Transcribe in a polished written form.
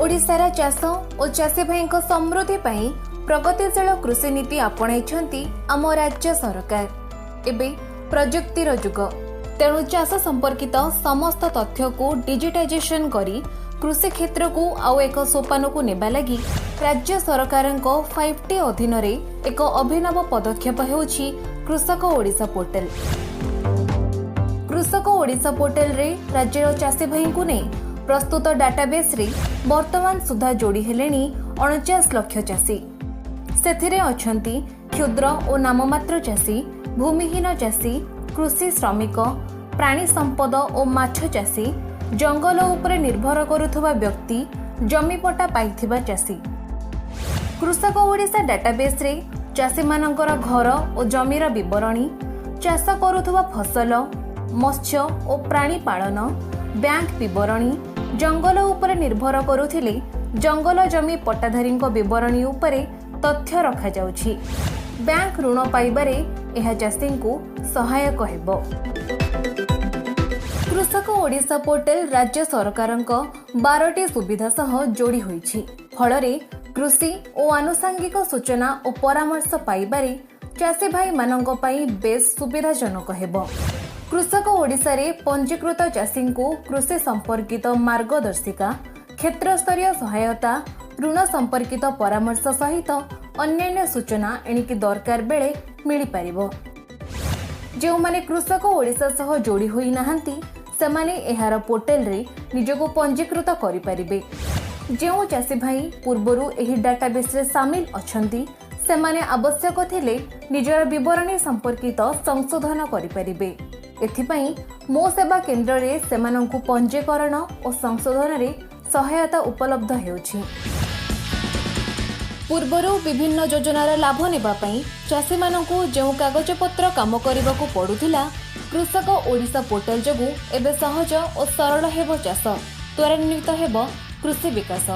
ଓଡ଼ିଶାର ଚାଷ ଓ ଚାଷୀ ଭାଇଙ୍କ ସମୃଦ୍ଧି ପାଇଁ ପ୍ରଗତିଶୀଳ କୃଷି ନୀତି ଆପଣାଇଛନ୍ତି ଆମ ରାଜ୍ୟ ସରକାର। ଏବେ ପ୍ରଯୁକ୍ତିର ଯୁଗ, ତେଣୁ ଚାଷ ସମ୍ପର୍କିତ ସମସ୍ତ ତଥ୍ୟକୁ ଡିଜିଟାଇଜେସନ କରି କୃଷି କ୍ଷେତ୍ରକୁ ଆଉ ଏକ ସୋପାନକୁ ନେବା ଲାଗି ରାଜ୍ୟ ସରକାରଙ୍କ 5ଟି ଅଧୀନରେ ଏକ ଅଭିନବ ପଦକ୍ଷେପ ହେଉଛି କୃଷକ ଓଡ଼ିଶା ପୋର୍ଟାଲ। କୃଷକ ଓଡ଼ିଶା ପୋର୍ଟାଲରେ ରାଜ୍ୟର ଚାଷୀ ଭାଇଙ୍କୁ ନେଇ ପ୍ରସ୍ତୁତ ଡାଟାବେସ୍ରେ ବର୍ତ୍ତମାନ ସୁଦ୍ଧା ଯୋଡ଼ି ହେଲେଣି 49 ଲକ୍ଷ ଚାଷୀ। ସେଥିରେ ଅଛନ୍ତି କ୍ଷୁଦ୍ର ଓ ନାମମାତ୍ର ଚାଷୀ, ଭୂମିହୀନ ଚାଷୀ, କୃଷି ଶ୍ରମିକ, ପ୍ରାଣୀ ସମ୍ପଦ ଓ ମାଛ ଚାଷୀ, ଜଙ୍ଗଲ ଉପରେ ନିର୍ଭର କରୁଥିବା ବ୍ୟକ୍ତି, ଜମିପଟା ପାଇଥିବା ଚାଷୀ। କୃଷକ ଓଡ଼ିଶା ଡାଟାବେସ୍ରେ ଚାଷୀମାନଙ୍କର ଘର ଓ ଜମିର ବିବରଣୀ, ଚାଷ କରୁଥିବା ଫସଲ, ମତ୍ସ୍ୟ ଓ ପ୍ରାଣୀ ପାଳନ, ବ୍ୟାଙ୍କ ବିବରଣୀ, ଜଙ୍ଗଲ ଉପରେ ନିର୍ଭର କରୁଥିଲେ ଜଙ୍ଗଲ ଜମି ପଟ୍ଟାଧାରୀଙ୍କ ବିବରଣୀ ଉପରେ ତଥ୍ୟ ରଖାଯାଉଛି। ବ୍ୟାଙ୍କ ଋଣ ପାଇବାରେ ଏହା ଚାଷୀଙ୍କୁ ସହାୟକ ହେବ। କୃଷକ ଓଡ଼ିଶା ପୋର୍ଟାଲ ରାଜ୍ୟ ସରକାରଙ୍କ 12ଟି ସୁବିଧା ସହ ଯୋଡ଼ି ହୋଇଛି। ଫଳରେ କୃଷି ଓ ଆନୁଷାଙ୍ଗିକ ସୂଚନା ଓ ପରାମର୍ଶ ପାଇବାରେ ଚାଷୀ ଭାଇମାନଙ୍କ ପାଇଁ ବେଶ୍ ସୁବିଧାଜନକ ହେବ। କୃଷକ ଓଡ଼ିଶାରେ ପଞ୍ଜୀକୃତ ଚାଷୀଙ୍କୁ କୃଷି ସମ୍ପର୍କିତ ମାର୍ଗଦର୍ଶିକା, କ୍ଷେତ୍ରସ୍ତରୀୟ ସହାୟତା, ଋଣ ସମ୍ପର୍କିତ ପରାମର୍ଶ ସହିତ ଅନ୍ୟାନ୍ୟ ସୂଚନା ଏଣିକି ଦରକାର ବେଳେ ମିଳିପାରିବ। ଯେଉଁମାନେ କୃଷକ ଓଡ଼ିଶା ସହ ଯୋଡ଼ି ହୋଇନାହାନ୍ତି, ସେମାନେ ଏହାର ପୋର୍ଟାଲରେ ନିଜକୁ ପଞ୍ଜୀକୃତ କରିପାରିବେ। ଯେଉଁ ଚାଷୀ ଭାଇ ପୂର୍ବରୁ ଏହି ଡାଟାବେସ୍ରେ ସାମିଲ ଅଛନ୍ତି, ସେମାନେ ଆବଶ୍ୟକ ଥିଲେ ନିଜର ବିବରଣୀ ସମ୍ପର୍କିତ ସଂଶୋଧନ କରିପାରିବେ। ଏଥିପାଇଁ ମୋ ସେବା କେନ୍ଦ୍ରରେ ସେମାନଙ୍କୁ ପଞ୍ଜୀକରଣ ଓ ସଂଶୋଧନରେ ସହାୟତା ଉପଲବ୍ଧ ହେଉଛି। ପୂର୍ବରୁ ବିଭିନ୍ନ ଯୋଜନାର ଲାଭ ନେବା ପାଇଁ ଚାଷୀମାନଙ୍କୁ ଯେଉଁ କାଗଜପତ୍ର କାମ କରିବାକୁ ପଡୁଥିଲା, କୃଷକ ଓଡ଼ିଶା ପୋର୍ଟାଲ ଯୋଗୁଁ ଏବେ ସହଜ ଓ ସରଳ ହେବ ଚାଷ, ତ୍ୱରାନ୍ୱିତ ହେବ କୃଷି ବିକାଶ।